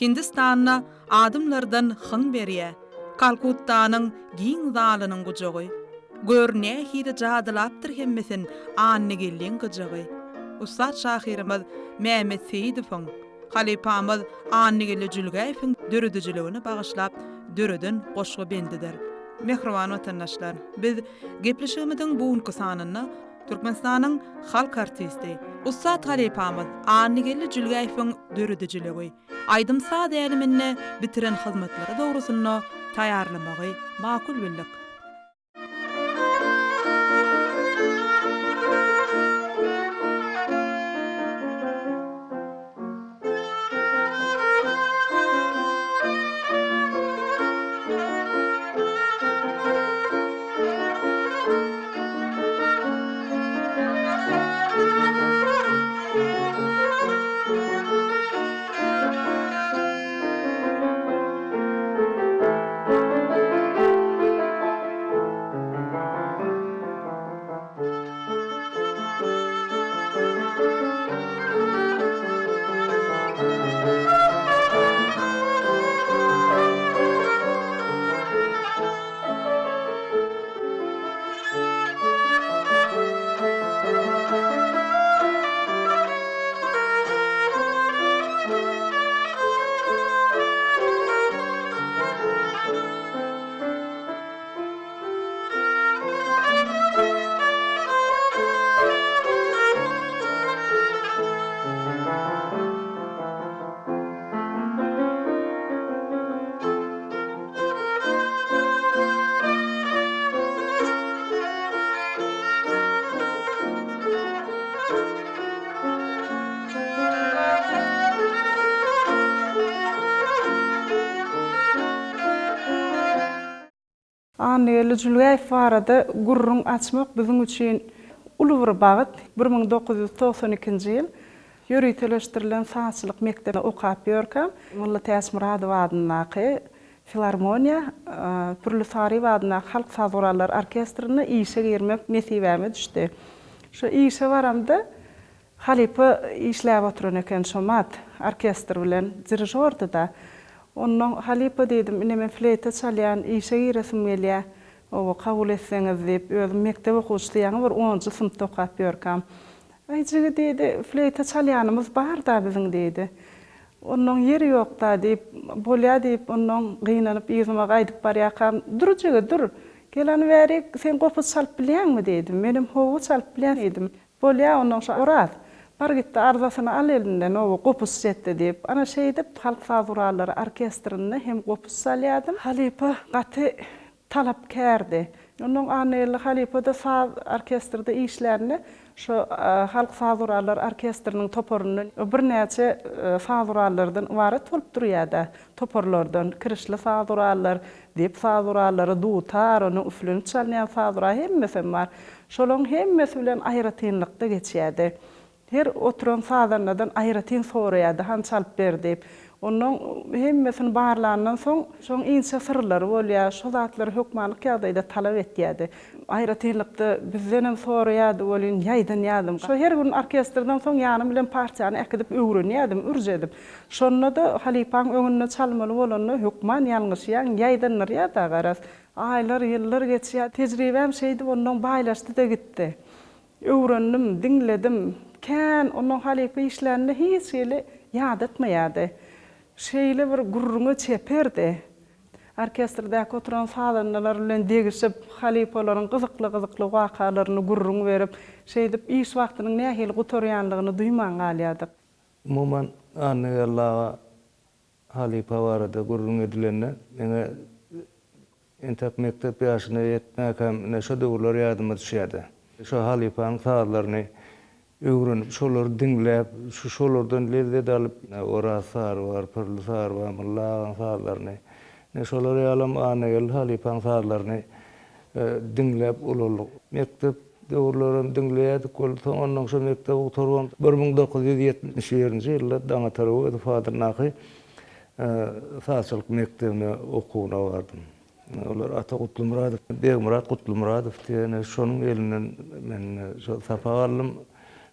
Hindistanda adamlardan hyň berýä, Kalkuttanyň giň zalynyň gujagy. Gör nähili jadylapdyr hemmesin Annageldiň gyjagy. Ussat şahyrymyz Mämmet Seýidowyň, halypamyz Annageldi Jülgäýewiň döredijiligine bagyşlap döreden goşgy bendidir. Mähriban watandaşlar, biz gepleşigimiziň bu günki sanynda Türkmenistanyň halk artisti, ussat halypamyz Annageldi Jülgäýewiň döredijiligi, aýdym-saz äleminde bitiren hyzmatlary dogrusynda taýýarlamagy makul bildik. Annageldi Jülgäýew barada gürrüň açmak biziň üçin uly bir bagt. 1992-nji ýyl ýöriteleşdirilen sazçylyk mekdebinde okap ýörkäm, Mylly Täçmyradow adyndaky filarmoniýa, Pürli Saryýew adyndaky halk saz gurallary orkestrine işe girmek nesibäme düşdi. Şo işe baramda Halypa işläp oturan eken şomat, orkestr bilen, dirižordy-da. Onnoň, Halypa diýdim, ine men fleýta çalýan, işe giresim gelýä, oba kabul etseňiz diýip, özüm mekdep okuwçysy, ýaňy bir onunjy synpda okap ýörkäm. Aý, jigi diýdi, fleýta çalýanymyz bar-da biziň diýdi. Onnoň ýeri ýok-da diýip, bolýa diýip, onnoň gynanyp yzyma gaýdyp barýarkam, Dur jigi, dur, gel hany bärik, sen gopuz çalyp bilýäňmi diýdi. Menem Hawa, çalyp bilýän diýdim. Bolýa onnoň şo Oraz, bar gitde arzasyny al elinden oba gopuz çetdi diýip. Ana şeýdip halk saz gurallary orkestrinde hem gopuz çalýadym. Halypa gaty talapkärdi. Onnoň Annageldi halypa-da saz orkestrde işlände şo halk saz gurallary orkestriniň toparyndan birnäçe saz gurallardan ybarat bolup durýada toparlardan kirişli saz gurallar, Dep saz gurallary, dutar, onuň üflenip çalynýan saz guraly hemmesem bar. Şolaryň hemmesi bilen aýratynlykda geçýärdi. Her oturan sazandadan aýratyn soraýardy, hany çalyp ber diýip. Onnoň hemmesini barlandan soň, şoň inçe syrlary bolýar, şo zatlary hökmanlyk ýagdaýda talap etýärdi. Aýratynlykda bizdenem soraýardy welin, ýaýdanýardym. Şo her gün orkestrden soň ýanym bilen partiýany äkidip öwrenýärdim, ürç edip. Şonda-da halypaň öňünde çalmaly bolanda hökman ýalňyşýaň, ýaýdandyrýar-da garaz. Aýlar, ýyllar geçýär. Tejribäm şeýdip onnoň baýlaşdy-da gitdi. Öwrendim, diňledim. Kän onnoň halypa işlände hiç hili ýadatmaýardy. Şeýle bir gürrüňe çeperdi. Orkestrdäki oturan sazandalar bilen degişip, halypalaryň gyzykly-gyzykly wakalaryny gürrüň berip, şeýdip iş wagtynyň nähili gutarýanlygyny duýman galýardyk. Umuman, Annageldi aga halypa barada gürrüň edilende, meňe entek mekdep ýaşyna ýetmäkäm ine şo döwürler ýadyma düşýärdi. Şo halypanyň sazlaryny öwrenip, şolary diňläp, şu şolardan lezzet alyp, ine Oraz Sary bar, Pürli Sary bar, Mylly agaň sazlaryny, ine şolar ýalam Annageldi halypaň sazlaryny diňläp ulaldyk. Mekdep döwürlerem diňleýärdik ol soň ondan şo mekdebi gutarybam 1971-nji ýylda Daňatar Öwezow adyndaky sazçylyk mekdebine okuwyna bardym. Olar Ata Gutlymyradow, Begmyrat Gutlymyradow diýen şonuň elinden men şo sapak aldym.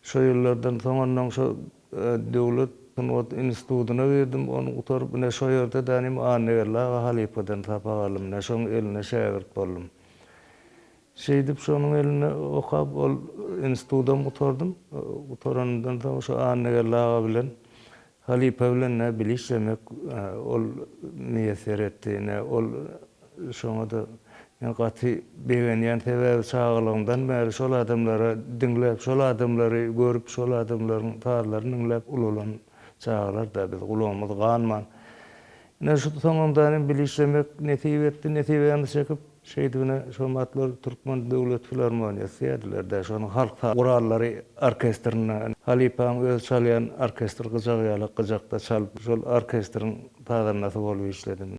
Şo ýyllardan soň ondan şo döwlet. Sungat institutyna girdim, ony gutaryp, ine şo ýerde danym Annageldi aga halypadan sapak aldym, ine şoň eline şägirt boldum. Şeýdip şonuň elinde okap, ol institudam gutardym. Gutaranymdan soň şo Annageldi aga bilen, halypa bilen nä bile işlemek ol miýesser etdi. Ine, ol şoňa-da men gaty begenýän, sebäbi çagalygymdan bäri şol adamlara diňläp, şol adamlary görüp, şol adamlaryň sazlaryny diňläp ulalan çagalar-da biz, gulagymyz ganman. Ine, şu soňam danym bile işlemek nesip etdi, nesibämiz çekip. Şeýdibine şo matlar Türkmen döwlet filarmoniýasy diýerdiler-dä, şonuň halk saz gurallary orkestrinde halypaň özi çalýan orkestr gyjagy ýaly gyjakda çalyp, şol orkestriň sazandasy bolup işledim.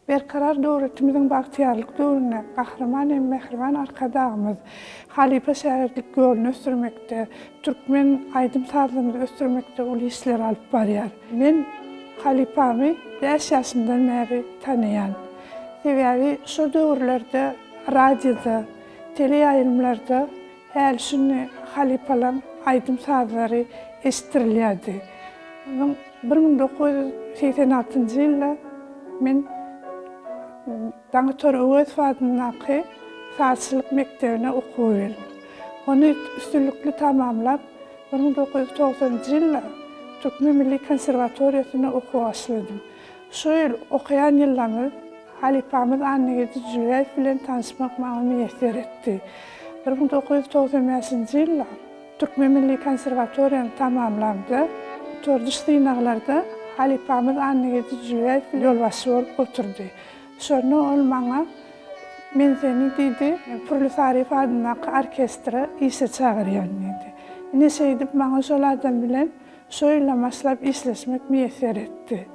Berkarar döwletimiziň bagtyýarlyk döwründe Gahryman hem mähriban Arkadagymyz halypa-şägirtlik ýoluny ösdürmekde, türkmen aýdym-sazlarymyzy ösdürmekde uly işleri alyp barýar. Men halypamy bäş ýaşymdan bäri tanaýan. Sebäbi şo döwürlerde radioda, teleýaýlymlarda häli-şindi halypalaň aýdym-sazlary eşitdirilýärdi. Onuň 1986-njy ýylda men Daňatar Öwezow adyndaky sazçylyk mekdebine okuwa girdim. Ony üstünlikli tamamlap, 1990-njy ýylda Türkmen milli konserwatoriýasynda okuwa başladym. Şu ýyl okaýan ýyllarymyz halypamyz Annageldi Jüläýew bilen tanyşmak maňa miýesser etdi. 1995-nji ýylda. Türkmen milli konserwatoriýany tamamlamda, gutardyş synaglarda halypamyz Annageldi Jülgäýew ýolbaşçy bolup oturdy. Şonda ol maňa, Men seni, diýdi, Pürli Saryýew adyndaky orkestre işe çagyrýan diýdi. Ine şeýdip maňa şol adam bilen şo ýyldan başlap işleşmek miýesser etdi.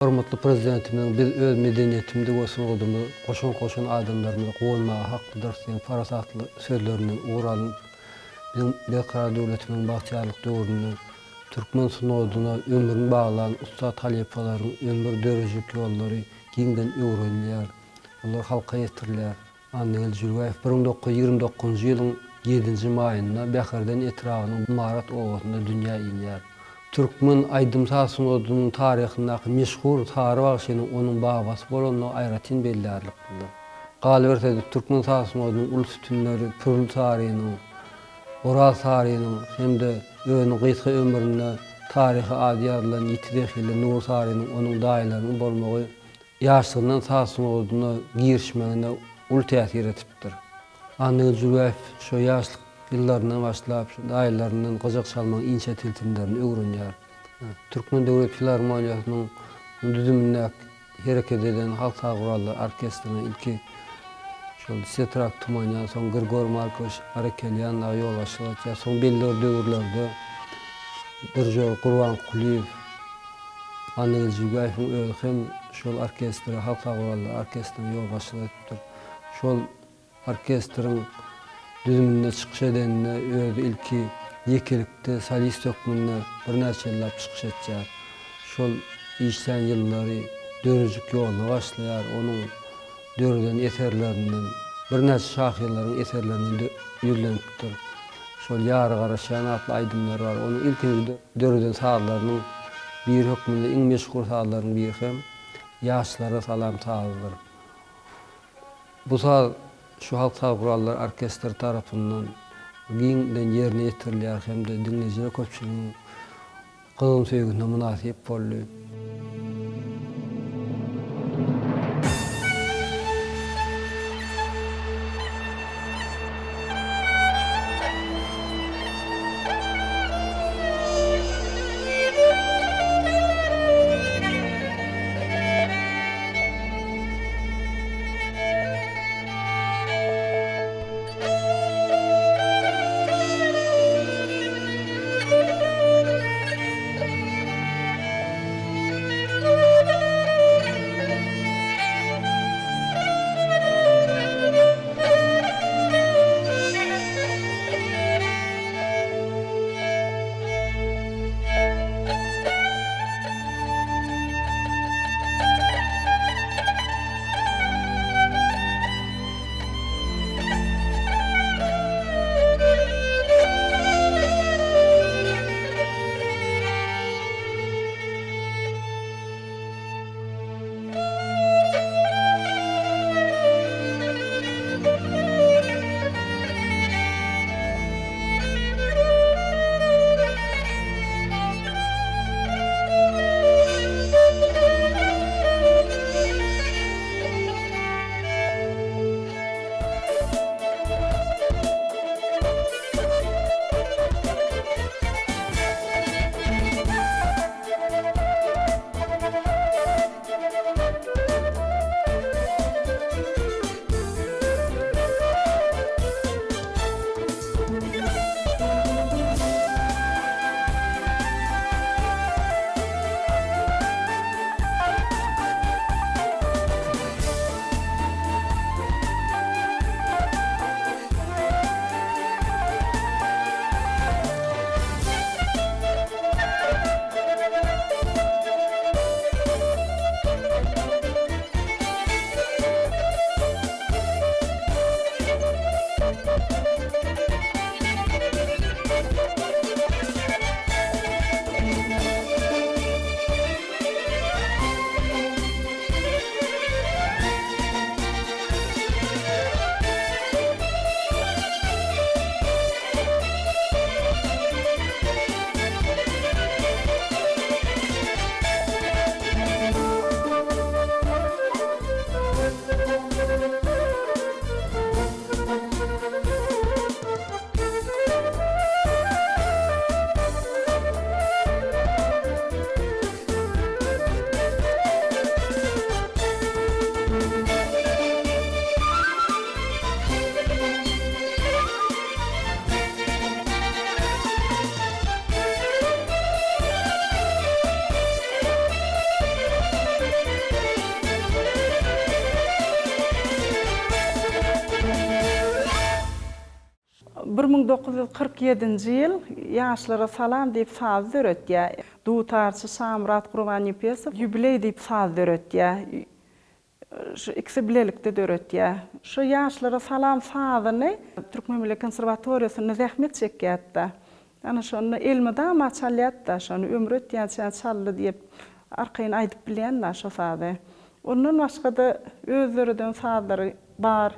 Hormatly Prezidentimiziň Biz öz medeniýetimizi we sungatymyzy goşant goşan adamlarymyza guwanmaga haklydyrys diýen parasatly sözlerinden ugur alnyp, biziň Berkarar döwletimiziň bagtyýarlyk döwründe Türkmen sungatyna ömrüni baglan ussat halypalaryň ömür döredijilik ýollary giňden öwrenilýär, olar halka ýetirilýär. Annageldi Jülgäýew 1929-njy ýylyň ýedinji maýynda Bäherden etrabynyň Marat obasynda dünýä inýär. Türkmen aýdym-saz sungatynyň taryhyndaky meşhur Sary bagşynyň onuň babasy bolandygy aýratyn bellärliklidir. Galyberse-de, türkmen saz sungatynyň uly sütünleri Pürli Sarynyň, Oraz Sarynyň hem-de özüniň gysga ömründe taryha ady ýazylan ýiti zehinli Nury Sarynyň onuň daýylarynyň bolmagy ýaşlygyndan saz sungatyna girişmegine uly täsir edipdir. Annagül Jülgäýew şo ýaşlyk ýyllaryndan başlap şu daýylaryndan gyjak çalmagyň inçe tilsimlerini öwrenýär. Türkmen döwlet filarmoniýasynyň düzümindäki Hereket eden halk saz gurallary orkestrine ilki şol Setrak Tumanýan, soň Grigor Markowiç Arekelýan dagy ýolbaşçylyk etýär. Soň belli bir döwürlerde dirižýor Gurban Kulyýew, Annageldi Jülgäýewiň özi hem şol orkestre, halk saz gurallary orkestrine ýolbaşçylyk edipdir. Şol Orkestriň düzüminde çykyş edeninde özi ilki ýekelikde solist hökmünde birnäçe ýyllap çykyş etýär. Şol işlän ýyllary döredijilik ýoluna başlaýar. Onuň döreden eserlerinden birnäçe şahyrlaryň eserlerine ýüzlenipdir. Şol Ýara garaşýan atly aýdymlary bar. Onuň ilkinji döreden sazlarynyň biri hökmünde iň meşhur sazlaryň biri hem Ýaşlara salam sazydyr. Bu saz şu halk saz gurallary orkestri tarapyndan giňden ýerine ýetirilýär hem-de diňleýjiler köpçüliginiň gyzgyn söýgüsine mynasyp boldy. 1947-nji ýyl Ýaşlara salam diýip saz döretýär. Dutarçy Şamyrat Gurbannepesow Ýubileý diýip saz döretýär. Şu ikisi bilelikde döretýär. Şu Ýaşlara salam sazyny Türkmen milli konserwatoriýasynda zähmet çekýärdi-de. Ana şonda elmydama çalýardy-da şony, ömri ötýänçä çaldy diýip arkaýyn aýdyp bilýän-dä şo sazy. Ondan başga-da öz döreden sazlary bar,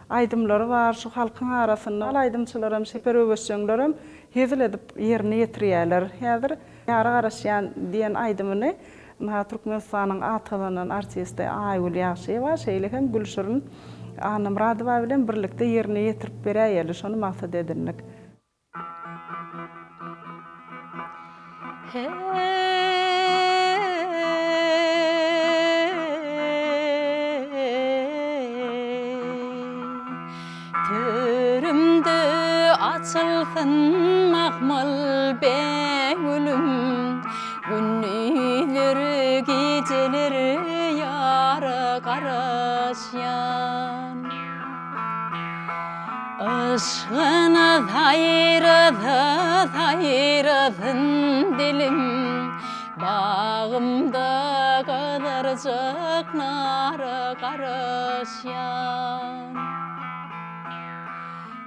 aýdymlary bar şu halkyň arasynda. Ol aýdymçylaram, çeper öwezjeňlerem hezil edip ýerine ýetirýärler. Häzir Ýara garaşýan diýen aýdymyny ynha Türkmenistanyň at gazanan artisti Aýgül Ýagşyýewa, şeýle hem Gülşirin Annamyradowa bilen birlikde ýerine ýetirip beräýeli, şony maksat edindik. Heý, törümde açylsyn mahmal bägülüm, Gündizler, gijeler ýara garaşýan. Yşgyna saýrasa saýrasyn dilim, Bagymda gyzarjak nara garaşýan.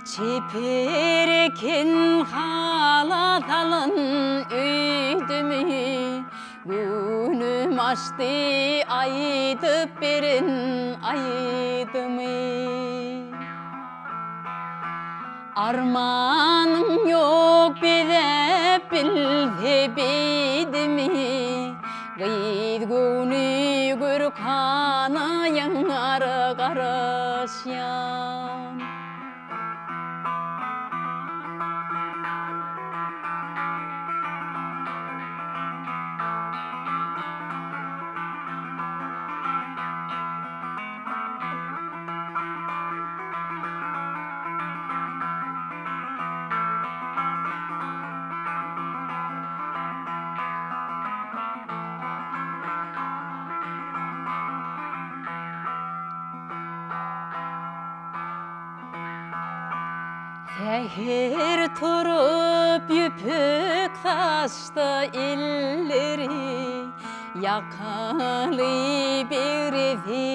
Çeper eken hala salan öýdümi, Göwnüm açdy aýdyp beren aýdymy. Armanym ýok bezäp bilse beýdimi, Gyz göwni görkana ýara garaşýan. Säher turup ýüpek saçda elleri, Ýakaly begresi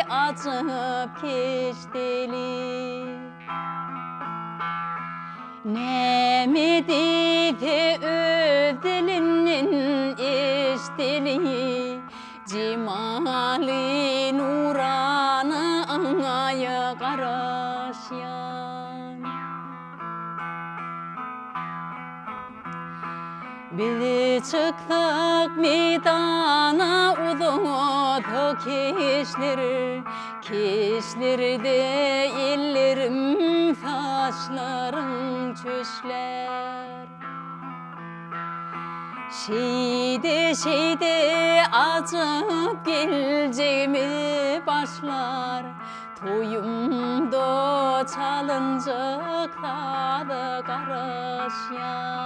ajap keşdeli. Näme diýse öz dilinden eşdeli, Jemaly nurana aýa garaşýan. Biz çyksak meýdana uzada keşler, Keşlerde ellerim saçlaryň çöşlär. Şeýde-şeýde ajap geljegimiz başlar, Toýumda çalynjak saza garaşýan.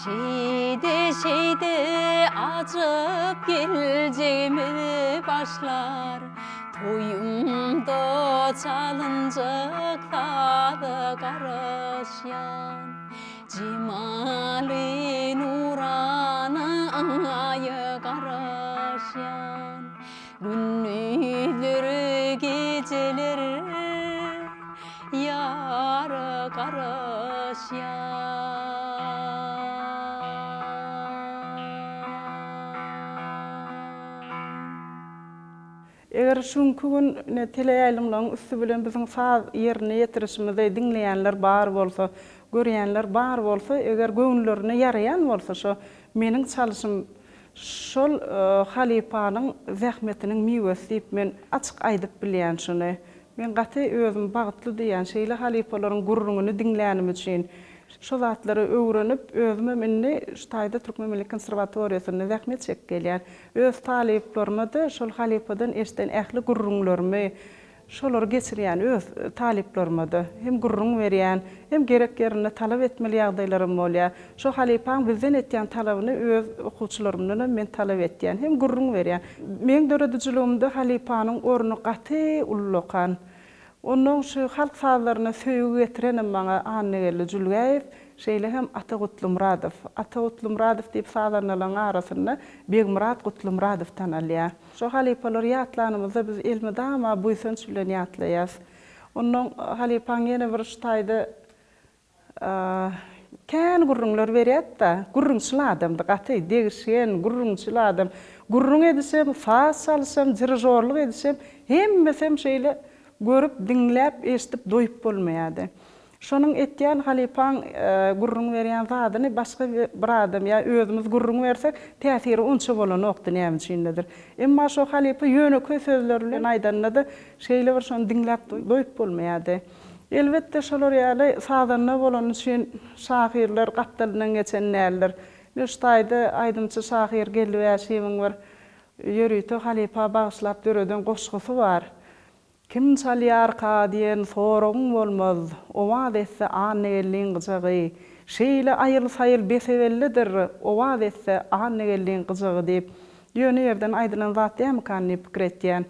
Şeýde-şeýde ajap geljegimiz başlar, Toýumda çalynjak saza garaşýan. Jemaly nurana aýa garaşýan. Gündizler, gijeler ýara garaşýan. Eger şu günki gün ine teleýaýlymlaryň üsti bilen biziň saz ýerine ýetirişimizi diňleýänler bar bolsa, görýänler bar bolsa, eger göwünlerine ýaraýan bolsa şo meniň çalyşym şol halypanyň zähmetiniň miwesi diýip men açyk aýdyp bilýän şuny. Men gaty özümi bagtly duýýan şeýle halypalaryň gürrüňini diňlänim üçin. Şo zatlary öwrenip, özümem indi şu taýda Türkmen milli konserwatoriýasynda zähmet çekip gelýän. Öz talyplaryma-da şol halypadan eşiden ähli gürrüňlerimi, Şolary geçirýän öz talyplaryma-da hem gürrüň berýän, hem gerek ýerinde talap etmeli ýagdaýlarym bolýar. Şo halypaň bizden etýän talabyny öz okuwçylarymdanam men talap etýän, hem gürrüň berýän. Meň döredijiligimde halypanyň orny gaty ullakan. Onnoň şu halk sazlaryna söýgi getirenem maňa Annageldi Jülgäýew, şeýle hem Ata Gutlymyradow. Ata Gutlymyradow diýip sazandalaryň arasynda Begmyrat Gutlymyradow tanalýar. Şo halypalary ýatlanymyzda biz elmydama buýsanç bilen ýatlaýas. Onnoň halypaň ýene bir şu taýda kän gürrüňler berýärdi-de, gürrüňçil adamdy gaty, degişgen, gürrüňçil adam. Gürrüň edişem, saz çalyşam, dirižorlyk edişem, hemmesem şeýle görüp, diňläp, eşidip doýup bolmaýardy. Şonuň etýän halypaň gürrüň berýän zadyny başga bir adam ýa özümiz gürrüň bersek, täsiri onça bolanokdy näme üçindedir. Emma şo halypa ýönekeý sözler bilen aýdanda-da şeýle bir şony diňläp doýup bolmaýardy. Elbetde şolar ýaly sazanda bolany üçin şahyrlar gapdalyndan geçen däldir. Ine şu taýda aýdymçy şahyr Geldi Bäşimiň bir ýörite halypa bagyşlap döreden goşgusy bar. Kim çalýarka diýen soragyň bolmaz, Owaz etse Annageldiň gyjagy. Şeýle aýyl-saýyl bese-bellidir, Owaz etse Annageldiň gyjagy diýip, ýöne ýerden aýdylan zat dämikan diýip pikir etýän.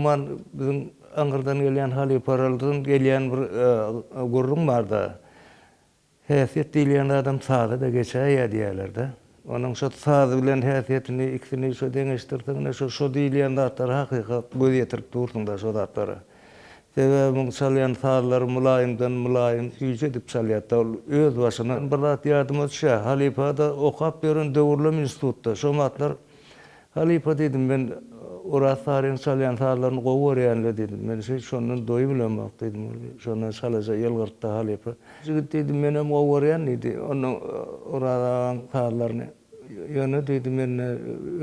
Umuman, biziň aňyrdan gelýän halypalardan gelýän bir gürrüň bar-da. Häsiýet diýilýän zadam saza-da geçäýýär diýýärler-de. Onuň şo saz bilen häsiýetini ikisini şo deňeşdirseň ine şo şo diýilýän zatlara hakykat göz ýetirip dursuň-da şo zatlara. Sebäbi muň çalýan sazlary mylaýymdan mylaýym süýji edip çalýar-da ol öz başyna. Bir zat ýadyma düşýär, halypa-da okap ýören döwürlem institutda şo matlar Halypa diýdim, men Oraz Saryň çalýan sazlaryny gowy görýän-le diýdim. Men şeý şondan doýubilemok diýdim. Ol şondan çalaja ýylgyrtdy halypa. Jigit diýdi, menem gowy görýän diýdi. Onda Oraz agaň sazlaryny. Ýöne diýdi, mende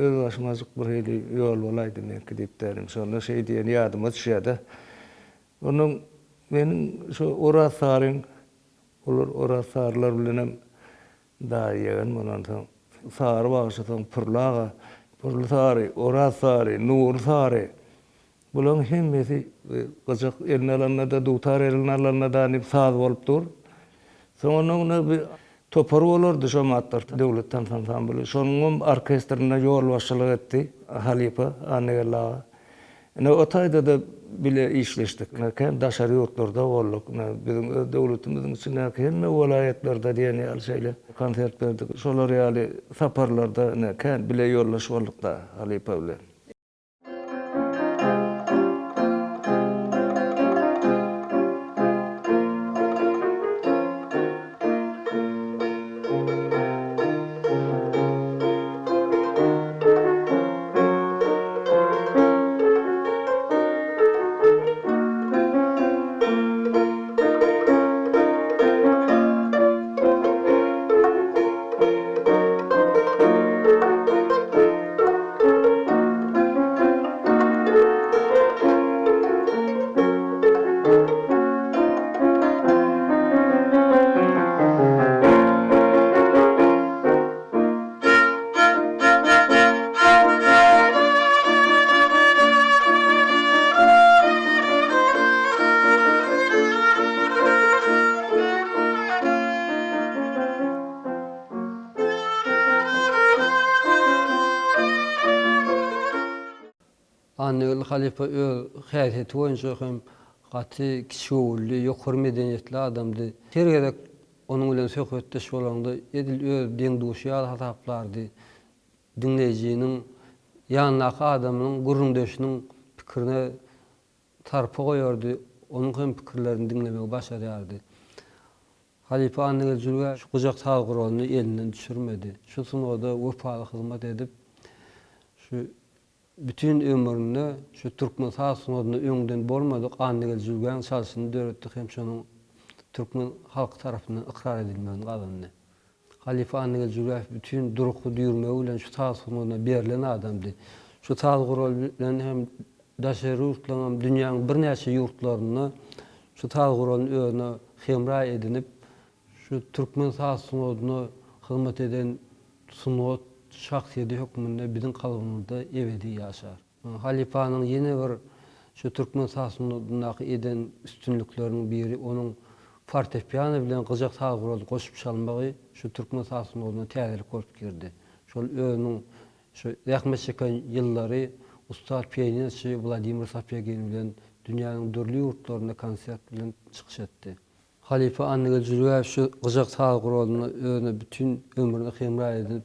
öz başymajyk bir hili ýol bolaýdy meňki diýip dälim. Şonda şeý diýeni ýadyma düşýär-de. Ondan meniň şo Oraz Saryň, olar Oraz Sarylar bilenem Daýy ýegen bolansoň, Sary bagşy soň Pürli aga, Pürli Sary, Oraz Sary, Nury Sary, bularyň hemmesi gyjak eline alanda-da, dutar eline alanda-da diýip saz bolup dur. Soňundan bir topar bolardy şo matlar, Döwlet tans ansambly. Şonuňam orkestrine ýolbaşçylyk etdi halypa Annageldi aga. Ine, o taýda-da bile işleşdik. Ine, kän daşary ýurtlarda bolduk. Ine, biziň öz döwletimiziň içindäki hemme welaýatlarda diýen ýaly şeýle konsert berdik. Şolar ýaly saparlarda ine, kän bile ýoldaş bolduk-da halypa bilen. Annagül halypa öz häsiýeti boýunça hem gaty kiçigöwünli, ýokary medeniýetli adamdy. Her gezek Onuň bilen söhbetdeş bolanda edil öz deň-duşy ýaly hasaplardy. Diňleýjiniň, ýanyndaky adamynyň, gürrüňdeşiniň pikirine sarpa goýardy, onuň hem pikirlerini diňlemegi başarýardy. Halypa Annageldi Jülgä şu gyjak saz guralyny elinden düşürmedi. Şu sungata wepaly hyzmat edip, şu Bütin ömründe şu türkmen saz sungatynda öňden bolmadyk Annageldi Jülgäň çalşyny döretdi hem şonuň türkmen halky tarapyndan ykrar edilmegini gazandy. Halypa Annageldi Jülgäýew bütin durky düýrmegi bilen şu saz sungatyna berlen adamdy. Şu saz guraly bilen hem daşary ýurtlaryň hem dünýäniň birnäçe ýurtlarynda şu saz guralyny özüne hemra edinip Şu türkmen saz sungatyna hyzmat eden sungat şahsyýeti hökmünde biziň kalbymyzda ebedi ýaşar. Halypanyň ýene bir şu türkmen saz sungatyndaky eden üstünlikleriniň biri onuň fortepiano bilen gyjak saz guralyny goşup çalmagy şu türkmen saz sungatyna täzelik bolup girdi. Şol özüniň şu zähmet çeken ýyllary ussat pianinoçy Wladimir Sapegin bilen dünýäniň dürli ýurtlarynda konsert bilen çykyş etdi. Halypa Annageldi Jülgäýew şu gyjak saz guralyny özüne bütin ömrüne hemra edinip,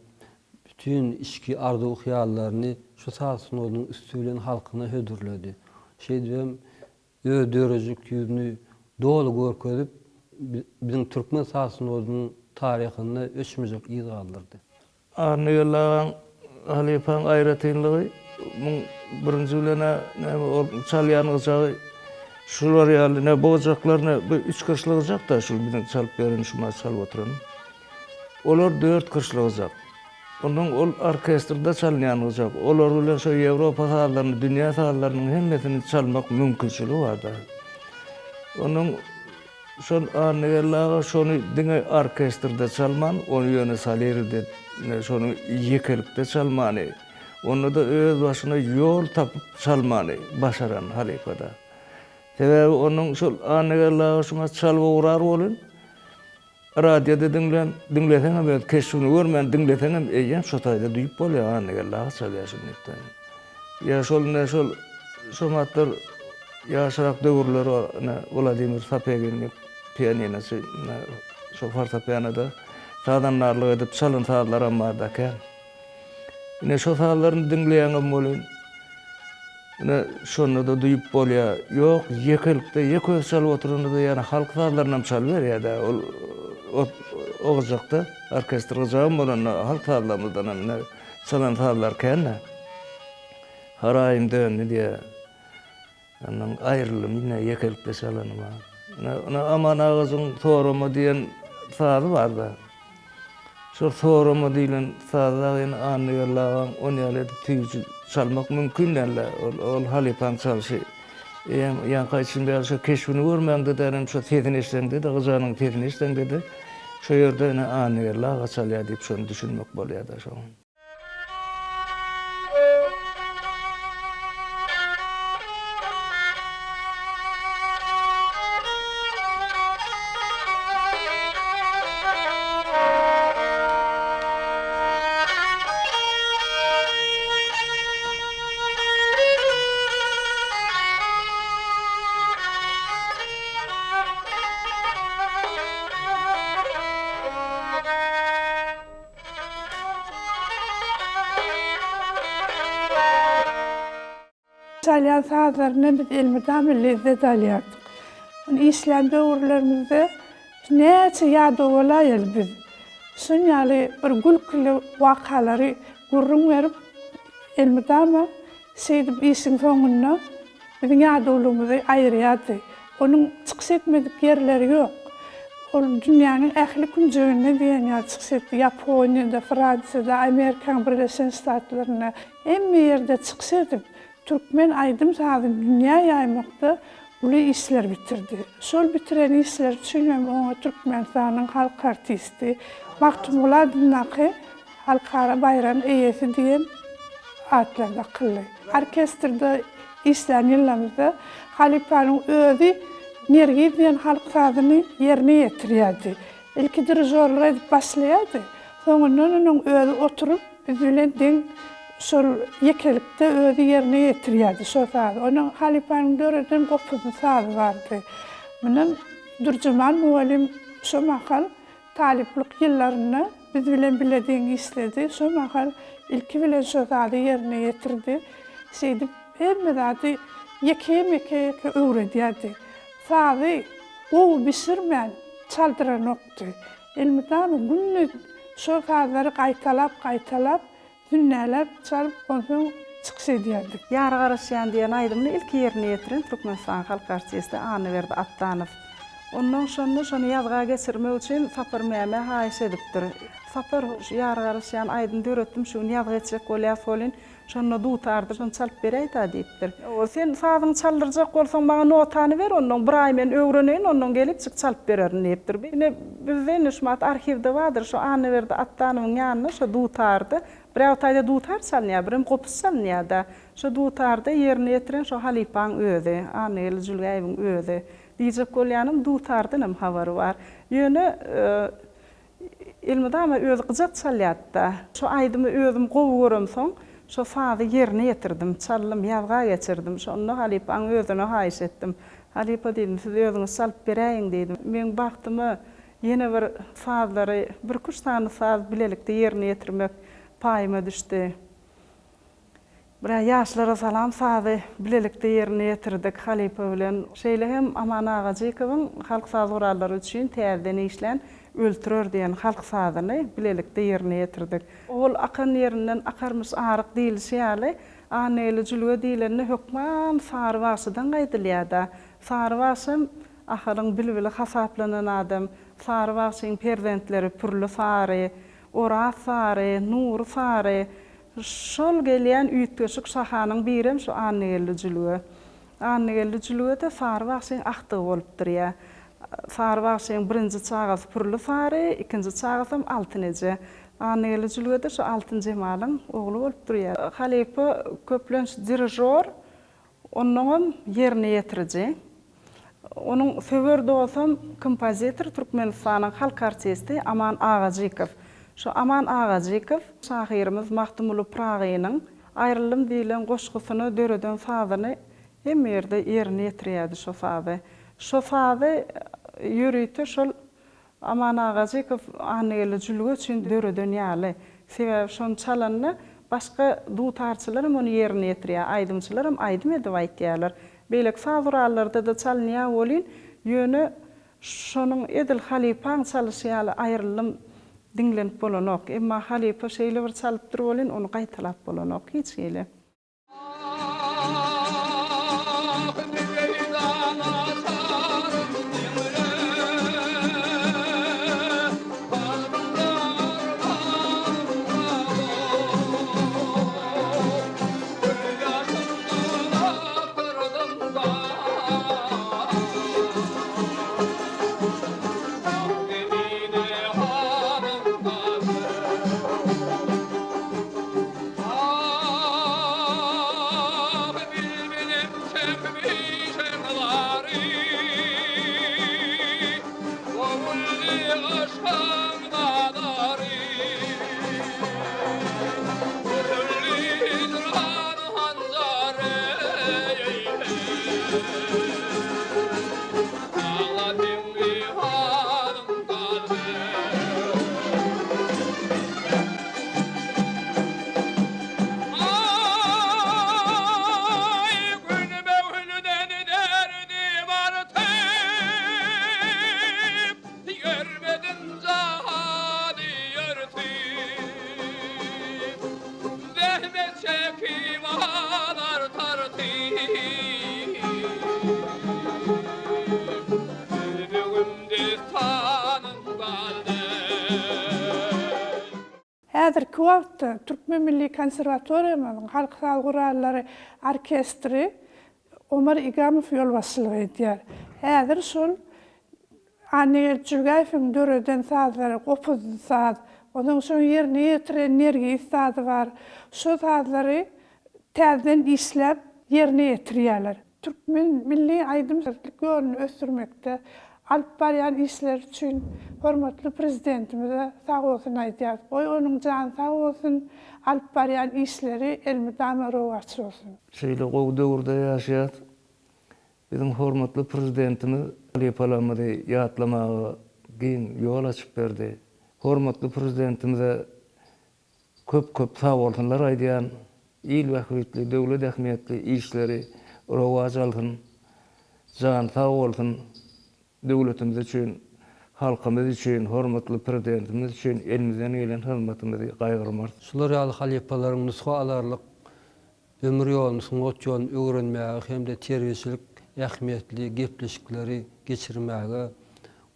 bütin içki arzuw-hyýallaryny şu saz sungatynyň üsti bilen halkyna hödürledi. Şeýdibem öz döredijilik ýüzüni doly görkezip, biziň türkmen saz sungatynyň taryhynda öçmejek yz galdyrdy. Annageldi agaň halypaň aýratynlygy muň birinji bilen-ä näme ol çalýan gyjagy şular ýaly ne bu gyjaklar ne bu üç kyrşly gyjak-da şul biziň çalyp ýören şu maç çalyp oturan. Olar dört kyrşly gyjak. Ondan ol orkestrde çalynýan gyjak. Olar bilen şo Ýewropa sazlaryny, dünýä sazlarynyň hemmesini çalmak mümkinçiligi bar-da. Ondan Şol Annageldi aga şony diňe orkestrde çalman, ony ýöne soliride, şony ýekelikde çalmany, onda-da öz başyna ýol tapyp çalmany başaran halypa-da. Sebäbi onuň şol Annageldi aga şuňa çalyp ugrar welin, radioda diňlän, diňleseňem öz keşbini görmän diňleseňem eýýäm şo taýda duýup bolýar Annageldi aga çalýar şuny diýip. Ýa şol ine şol. Şo wagtlar ýaşrak döwürler ine Wladimir Sapegin diýip pianinoçy ine şo fortepianoda sazandarlyk edip çalan sazlaram barda kän. Ine şo sazlaryny diňleýäňem welin ine şonda-da duýup bolýar. Ýok, ýekelikde ýeke özi çalyp oturanda-da ýöne halk sazlarynam çalyberýär-dä. Ol o gyjakda orkestr gyjagam bolanda halk sazlarymyzdanam ine çalan sazlar kän-dä. Haraýym döndi diýýär. Ondan aýryldym ine ýekelikde çalanyma. Ine, ine Aman agajyň Sorama diýen sazy bar-da. Şol Sorama diýlen sazy dagy ine Annageldi agaň on ýaly edip süýji çalmak mümkin däl-de. Ol, ol halypaň çalşy. Eýýäm ýaňky aýdyşym ýaly şo keşbini görmäňde-de hem şo sesini eşideňde-de, gyjanyň sesini eşideňde-de şo ýerde ine Annageldi aga çalýar diýip şony düşünmek bolýar-da şoňa. Çalýan sazlaryndan biz elmydama lezzet alýardyk. Ony işlän döwürlerimizde näçe ýadaw bolaýaly biz şuň ýaly bir gülküli wakalary gürrüň berip elmydama Şeýdip işiň soňunda biziň ýadawlygymyzy aýyrýardy. Onuň çykyş etmedik ýerleri ýok. Ol dünýäniň ähli künjeginde diýen ýaly çykyş etdi. Ýaponiýada, Fransiýada, Amerikanyň Birleşen Ştatlarynda, hemme ýerde çykyş edip, türkmen aýdym-sazyny dünýä ýaýmakda uly işler bitirdi. Şol bitiren işleri üçin hem oňa Türkmenistanyň halk artisti Magtymguly adyndaky Halkara baýragyň eýesi diýen atlar dakyldy. Orkestrde işlän ýyllarymyzda halypanyň özi Nergiz diýen halk sazyny ýerine ýetirýärdi. Ilki dirižorlyk edip başlaýardy, soňundan onuň özi oturyp biz bilen deň şol ýekelikde özi ýerine ýetirýärdi şo sazy. Onuň halypanyň döreden gopuzly sazy bardy. Mundan Dürjemal mugallym şo mahal Talyplyk ýyllarynda biz bilen bile deň işledi. Şo mahal ilki bilen şo zady ýerine ýetirdi. Şeýdip hemme zady ýeke-ýeke öwredýärdi. Sazy gowy bişirmän çaldyranokdy. Elmydama günde şo sazlary gaýtalap-gaýtalap Sünnäläp çalyp, onsoň çykyş edýärdik. Ýara garaşýan diýen aýdymyny ilki ýerine ýetiren Türkmenistanyň halk artisti Annaberdi Atdanow. Onnoň şonda şony ýazga geçirmek üçin Sapar Mämä haýyş edipdir. Sapar, şu Ýara garaşýan aýdym döretdim, şu gün ýazgy etjek bolýas welin, şonda dutarda şony çalyp beräý-dä diýipdir. Sen sazyňy çaldyrjak bolsaň, maňa notany ber, onnoň bir aý men öwreneýin, onnoň gelipjik çalyp bererin diýipdir. Ine, bizde indi şumat arhiwde bardyr, şu Annaberdi Atdanowyň ýanynda şo dutarda, bir-ä o taýda dutar çalynýar, birem gopuz çalynýar-da. Şo dutarda ýerine ýetiren şo halypaň özi, Annageldi Jülgäýewiň özi. Diýjek bolýanym, dutardanam habary bar. Ýöne, Elmydama özi gyjak çalýardy-da. Şo aýdymy özüm gowy göremsoň, şo sazy ýerine ýetirdim, çaldym, ýazga geçirdim. Şonda halypaň özüne haýyş etdim. Halypa diýdim, siz özüňiz çalyp beräýiň diýdim. Meň bagtyma ýene bir sazlary, birküç sany saz bilelikde ýerine ýetirmek paýyma düşdi. Birä Ýaşlara salam sazy bilelikde ýerine ýetirdik halypa bilen. Şeýle hem Aman Agajykowyň halk saz gurallary üçin täzeden işlän Öltürer diýen halk sazyny bilelikde ýerine ýetirdik. Ol akan ýerinden akarmyş aryk diýlişi ýaly, Annageldi jülge diýlende hökman Sary bagşydan gaýdylýar-da. Sary bagşam Ahalyň bilbili hasaplanan adam. Sary bagşyň perzentleri Pürli Sary, Oraz Sary, Nury Sary, Şol gelýän üýtgeşik şahanyň birem şu Annageldi jülge. Annageldi jülge-de Sary bagşyň agtygy bolup durýar. Sary bagşyň birinji çagasy Pürli Sary, ikinji çagasam Altyn eje. Annageldi jülge-de şu Altyn Jemalyň ogly bolup durýar. Halypa köplenç dirižor, Onnoňam ýerine ýetiriji. Onuň söwer dostam kompozitor Türkmenistanyň halk artisti Aman Agajykow. Şu Aman Agajykow şahyrymyz Magtymguly Pyragynyň Aýryldym diýlen goşgusyna döreden sazyny. Hemme ýerde ýerine ýetirýärdi şo sazy. Şo sazy ýörite şol Aman Agajykow Annageldi Jülge üçin döreden ýaly. Sebäbi şony çalanda başga dutarçylaram ony ýerine ýetirýär, aýdymçylaram aýdym edip aýtýarlar. Beýleki saz gurallarda-da çalynýar welin, ýöne şonuň edil halypaň çalyşy ýaly aýryldym diňlenip bolanok. Emma halypa şeýle bir çalypdyr welin, ony gaýtalap bolanok hiç hili. Ah, bilbilim çekmişem zary, Bozuldy yşkyň bazary. Üzüldi hijran hanjary, Dagla teňli halym galdy. Aý, günbe-günden derdim artyp, Ýörmedim jahany ýörtüp. Zähmet çekip azar tartyp, Ýüregim dessanym galdy. Häzirki wagtda Türkmen milli konserwatoriýamyzyň halk saz gurallary orkestri Omar Igamow ýolbaşçylyk edýär. Häzir şol Annageldi Jülgäýewiň döreden sazlary, gopuzly saz, onsoň şoň ýerine ýetiren Nergis sazy bar. Şo sazlary täzeden işläp ýerine ýetirýärler. Türkmen milli aýdym-sazlyk ýoluny ösdürmekde alyp barýan işleri üçin hormatly Prezidentimize sag bolsun aýdýarys. Goý, onuň jany sag bolsun, alyp barýan işleri elmydama rowaç bolsun! Şeýle gowy döwürde ýaşaýas. Biziň hormatly Prezidentimiz halypalarymyzy ýatlamaga giň ýol açyp berdi. Hormatly Prezidentimize Köp-köp sagbolsunlar aýdýan, il bähbitli, döwlet ähmiýetli işleri rowaç alsyn, jany sag bolsun, döwletimiz üçin, halkymyz üçin, hormatly Prezidentimiz üçin elimizden gelen hyzmatymyzy gaýgyrmarys. Şular ýaly halypalaryň nusga alarlyk ömür ýoluny, sungat ýoluny öwrenmäge hem-de terbiýeçilik ähmiýetli gepleşikleri geçirmäge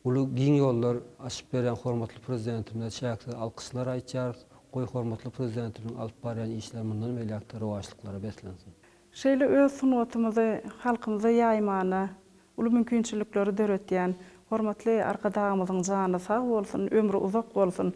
uly giň ýollar açyp berýän hormatly Prezidentimize çäksiz alkyşlar aýtýarys. Goý, hormatly Prezidentimiziň alyp barýan işleri mundan beýläk-de rowaçlyklara beslensin! Şeýle öz sungatymyzy halkymyza ýaýmana uly mümkinçilikleri döretýän hormatly Arkadagymyzyň jany sag bolsun, ömri uzak bolsun!